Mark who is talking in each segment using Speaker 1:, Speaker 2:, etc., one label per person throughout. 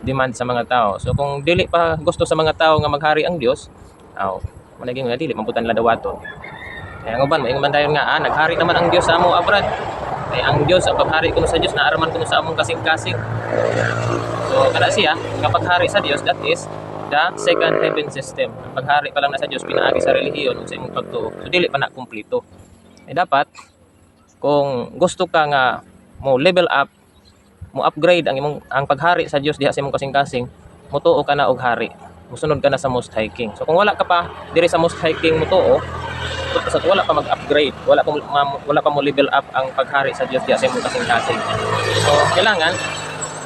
Speaker 1: Demand sa mga tao. So kung dili pa gusto sa mga tao nga maghari ang Dios, aw, managing nga dili mamputan nila dawaton. Kaya ang uban, moingon man dayon nga, "Ah, naghari naman ang Dios sa amo, Brad. Kay ang Dios, ang paghari kuno sa Dios, naa ra man kuno sa among kasing-kasing." So kana siya, nga paghari sa Dios, that is the second heaven system. Ang paghari pa lang na sa Dios pinaagi sa relihiyon ug sa imong pagtuo. So dili pa na kumpleto. Eh dapat kung gusto ka nga mo level up, mo upgrade ang imong ang paghari sa Dios diha sa imong kasing-kasing, mutuo ka na og hari. Musunod ka na sa Most High King. So kung wala ka pa diri sa Most High King mutuo, sa wala pa mag-upgrade, wala pa mo level up ang paghari sa Dios diha sa imong kasing-kasing. So kailangan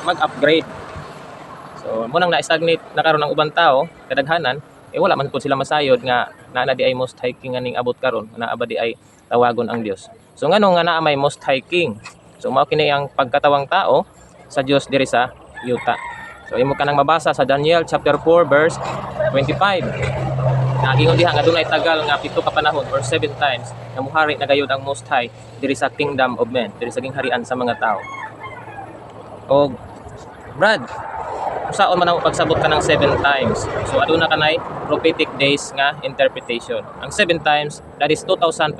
Speaker 1: mag-upgrade. So mao nang na-stagnate na karon ang ubang tao, kadaghanan, eh wala man pud sila masayod nga naa na di ay Most High King nga ning abot karon, naa ba di ay tawagon ang Dios. So ngano nga naa may Most High King? So mao kini ang pagkatawang tao sa Dios diri sa yuta. So imo kanang mabasa sa Daniel chapter 4 verse 25. Nagingon diha nga dunay tagal nga 7 ka panahon or seven times nga muhari na gayud ang Most High diri sa kingdom of men, diri sa gingharian sa mga tao. Og Brad, usaon man ang pagsabot ka ng seven times? So aduna kanay prophetic days nga interpretation. Ang seven times, that is 2,520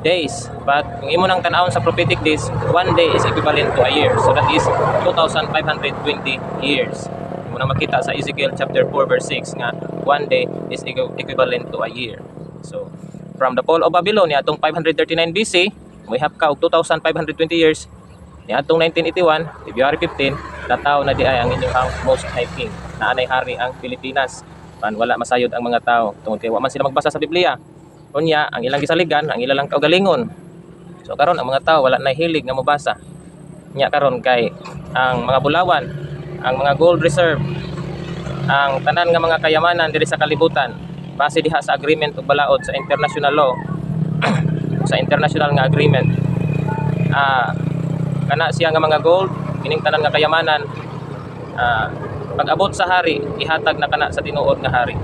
Speaker 1: days. But kung imo nang tan-awon sa prophetic days, one day is equivalent to a year. So that is 2,520 years. Imo nang makita sa Ezekiel chapter 4 verse 6 nga one day is equivalent to a year. So from the fall of Babylon atong 539 BC, muhap ka og 2,520 years niadtong 1981, February 15, natawo na di ay ang inyong ang Most High King. Naanay hari ang Pilipinas. Pan wala masayod ang mga tao tungod kay wa man sila magbasa sa Biblia. Unya, ang ilang gisaligan, ang ilang kaugalingon. So karon ang mga tao wala na hilig nga mobasa. Nya karon kay ang mga bulawan, ang mga gold reserve, ang tanan nga mga kayamanan diri sa kalibutan base diha sa agreement ug balaod sa international law, sa international nga agreement, kana siya nga mga gold, kining tanan nga kayamanan, pag-abot sa hari, ihatag na kana sa tinuod nga hari.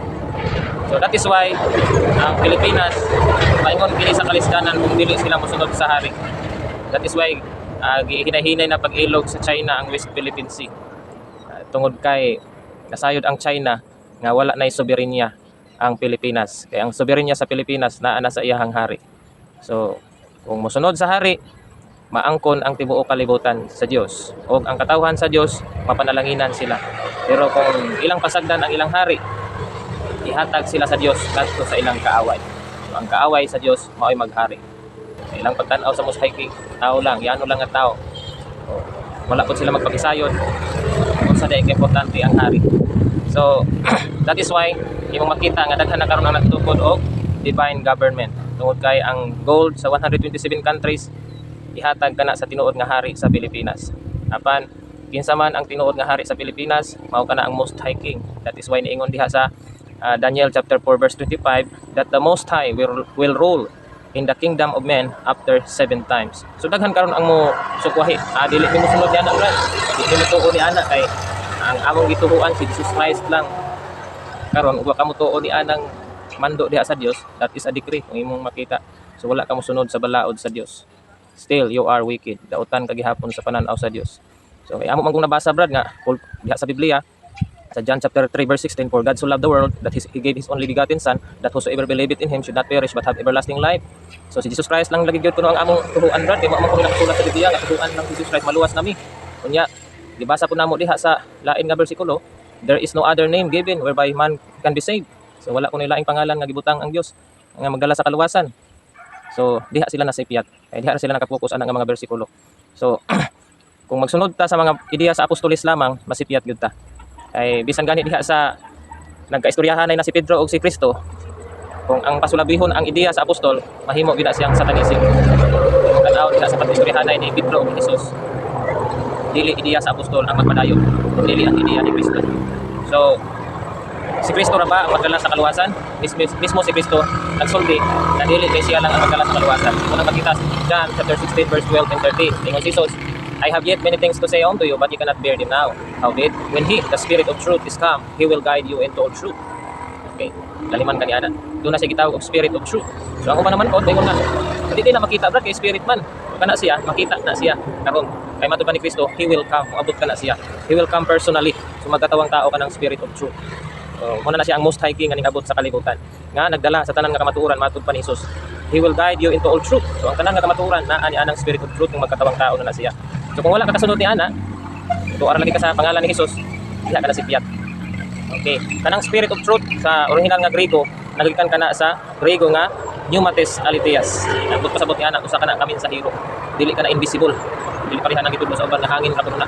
Speaker 1: So that is why ang Pilipinas paingon kini sa kalisdanan kung dili sila mosunod sa hari. That is why gihinahinay na pag-ilog sa China ang West Philippine Sea. Tungod kay nasayod ang China nga wala nay soberenya ang Pilipinas. Kay ang soberenya sa Pilipinas naa na sa iyahang hari. So kung mosunod sa hari, maangkon ang tibuok kalibutan sa Dios. O ang katawhan sa Dios, mapanalanginan sila. Pero kung ilang pasagdan ang ilang hari, ihatag sila sa Dios ngadto sa ilang kaaway. So, ang kaaway sa Dios mao'y maghari. Sa ilang pagtan-aw sa Most High King, tao lang, yano lang nga tao. O, wala pud sila magpakisayon kung unsa diay ka-importante ang hari. So, that is why imong makita nga daghan na karon ang nagtukod og divine government. Tungod kay ang gold sa 127 countries ihatag kana sa tinuod nga hari sa Pilipinas. Apan kinsa man ang tinuod nga hari sa Pilipinas, mao kana ang Most High King. That is why niingon diha sa Daniel chapter 4 verse 25 that the Most High will rule in the kingdom of men after seven times. So daghan karon ang mo sukwahi. Ah, dili mi mosunod ni ana, Brad. Dili mi tuo ni ana kay ang among gituhuan si Jesus Christ lang. Karon ug wa ka mo tuo ni anang mando diha sa Dios, that is a decree kung imong makita. So wala ka mosunod sa balaod sa Dios. Still you are wicked. Dautan ka gihapon sa pananaw sa Dios. So kay amo man kung nabasa, Brad, nga diha sa Biblia sa John chapter 3 verse 16, "For God so loved the world that he gave his only begotten Son, that whosoever believeth in him should not perish but have everlasting life." So si Jesus Christ lang lagi gyud kuno ang among tuhuan, Brad, kay mao man kuno nakasulat sa Biblia nga tuhuan lang si Jesus Christ, maluwas nami. Unya gibasa po namo diha sa lain nga bersikulo, "There is no other name given whereby man can be saved." So wala kuno laing pangalan nga gibutang ang Dios nga magdala sa kaluwasan. So diha sila nasipyat. Kay diha na sila nakapokus ana nga mga bersikulo. So kung magsunod ta sa mga ideya sa apostoles lamang, masipyat gyud ta. Kay bisan gani diha sa nagkaistoryahan na si Pedro ug si Kristo, kung ang pasulabihon ang ideya sa apostol, mahimo gyud na siyang satanism. Kung tan-aw diha sa pag-istoryahan ni Pedro ug ni Jesus, dili ideya sa apostol ang magpadayon, kun dili ang ideya ni Kristo. So si Kristo ra ba ang magdala sa kaluwasan? Mismo si Kristo nagsulti na dili kay siya lang ang magdala sa kaluwasan. Kung makita sa John chapter 16 verse 12 and 13, ingon si Jesus, "I have yet many things to say unto you, but you cannot bear them now. Howbeit, when He, the Spirit of truth, is come, He will guide you into all truth." Okay, laliman ka ni ana. Duna siya gitawag og Spirit of truth. So ang uban naman ko, ingon nga, hindi din na makita, Brad, kay spirit man. Kana siya, makita na siya karon. Kay matud pa ni Kristo, He will come, moabot kana siya. He will come personally. So magkatawang tao kanang Spirit of Truth. So, mao na siya ang Most High King nga ningabot sa kalibutan, nga nagdala sa tanan nga kamatuoran matud pa ni Jesus. He will guide you into all truth. So ang tanan nga kamatuoran naa ni anang Spirit of Truth nga magkatawang tao na siya. So kung wala ka kasunod ni ana, tuara lagi ka sa pangalan ni Jesus, diha ka na sipyat. Okay. Kanang Spirit of Truth sa original nga Grego, nagikan kana sa Grego nga pneumates alitheias. Nagbot pasabot ni ana, usa ka na ka mensahero. Dili ka na invisible. Dili pareha nang gitudlo sa uban nga hangin ra kuno na.